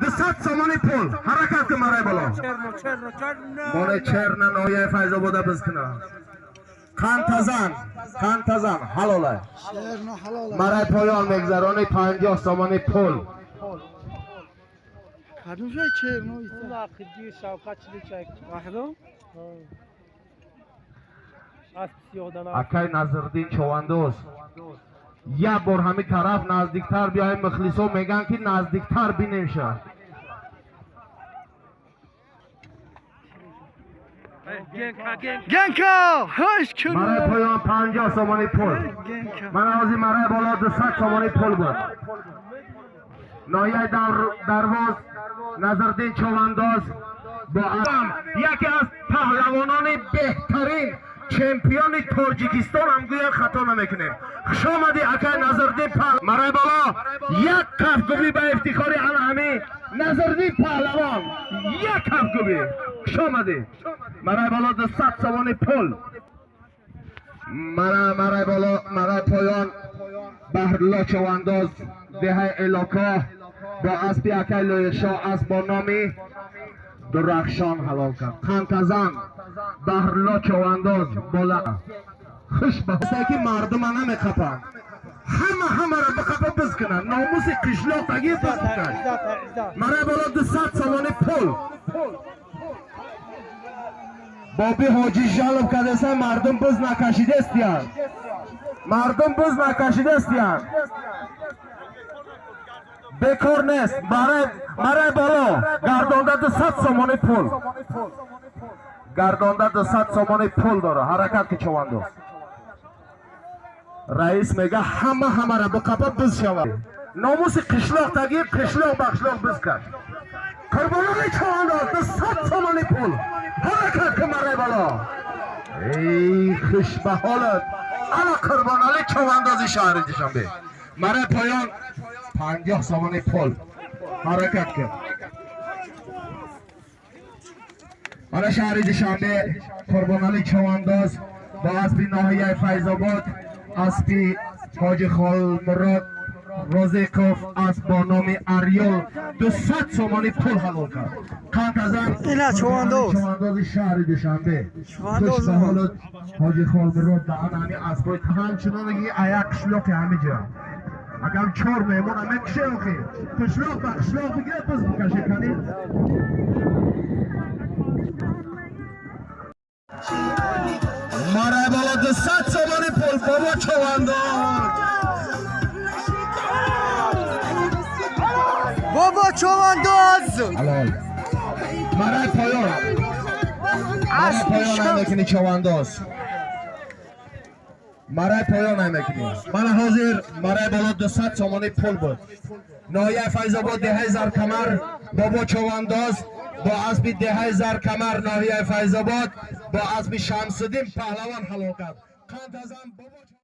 200 сомонӣ пул. Ҳаракат кун, марай боло. Черно, черно, черно. Моне черна ноҳияи Файзобода биз куна. Қантазан, қантазан, ҳалола. Черно ҳалола. Марай поён мегзарони, 50 сомонӣ пул. Кадом ҷой черно? Нақди Шавкат Чиличак. Вахдо? Асп сиёҳдана. Акай Назриддин Човандоз, як бор ҳамин тараф наздиктар биёем. Мухлисо мегӯянд, ки наздиктар бинем ша. Генка, генка. Генка! Ҳаш кун. Марай поён 50 сомонӣ пул. Генка. Мана ҳозир марай боло 200 сомонӣ пул буд. Ноҳияи Дарвоз, Назриддин Човандоз бо яке аз паҳлавонони беҳтарин, чемпиони Тоҷикистон ҳам гӯя хато намекунем. Хушомадӣ, акай Назриддин. Марай боло як кафгубӣ ба ифтихори ана ҳами Назриддин паҳлавон, як кафгубӣ. Хушомадӣ. Марай боло 200 сомонӣ пул. Мара марай боло, марай поён Баҳрулло Човандоз, деҳаи Элоко, бо аспи акай Лоиқшоҳ, асп бо номи Дурахшон ҳалол кард. Қантазан Баҳрулло Човандоз бола. Хуш ба ки мардума намеқапанд, ҳама ҳамаро биқапа, биз кунанд, номуси қишлоқ таги биз кунанд. Иззат, иззат. Марай боло 200 сомонӣ пул. Боби Ҳоҷӣ жалоб кардеса, мардум биз накашидестиянд, мардум биз накашидестиянд. Бекор нест. Марай боло гардонда 200 сомонӣ пул, гардонда 200 сомонӣ пул дора. Ҳаракат ки, Човандоз. Раис мега, ҳама ҳамара биқапа, биз шавад, номуси қишлоқ таги, қишлоқ ба қишлоқ биз кард. Қурбонони Човандоз, 200 сомонӣ пул. Ҳаракат ки, марай боло. Эй, хуш ба ҳолат, ана Қурбонали Човандози шаҳри Душанбе. Марай поён 50 сомонӣ пул. Ҳаракат кун. Мана шаҳри Душанбе, Қурбонали Човандоз бо аспи ноҳияи Файзобод, аспи Ҳоҷи Холмурод Розиқов, асп бо номи Арёл, 200 сомонӣ пул ҳалол кард. Қантазан. Ина Човандоз. Човандози шаҳри Душанбе. Човандоз. Хуш ба ҳолат, Ҳоҷи Холмурод. Ба ана ҳами аспҳои ҳамчуноне ки аяк қишлоқи ҳами ҷа агар чор меҳмона мекуше, охи қишлоқ ба қишлоқ бигирад, биз бикаше кани. Марай боло 200 сомонӣ пул, бобо Човандоз. Бобо Човандоз! Ҳалол. Марай поён, марай поён намекунӣ, Човандоз, марай поён намекунӣ. Мана ҳозир марай боло 200 сомонӣ пул буд. Ноҳияи Файзобод, деҳаи Заркамар, бобо Човандоз бо аспи деҳаи Заркамар, ноҳияи Файзобод, бо аспи Шамсуддин паҳлавон ҳалол кард. Қантазан бобо.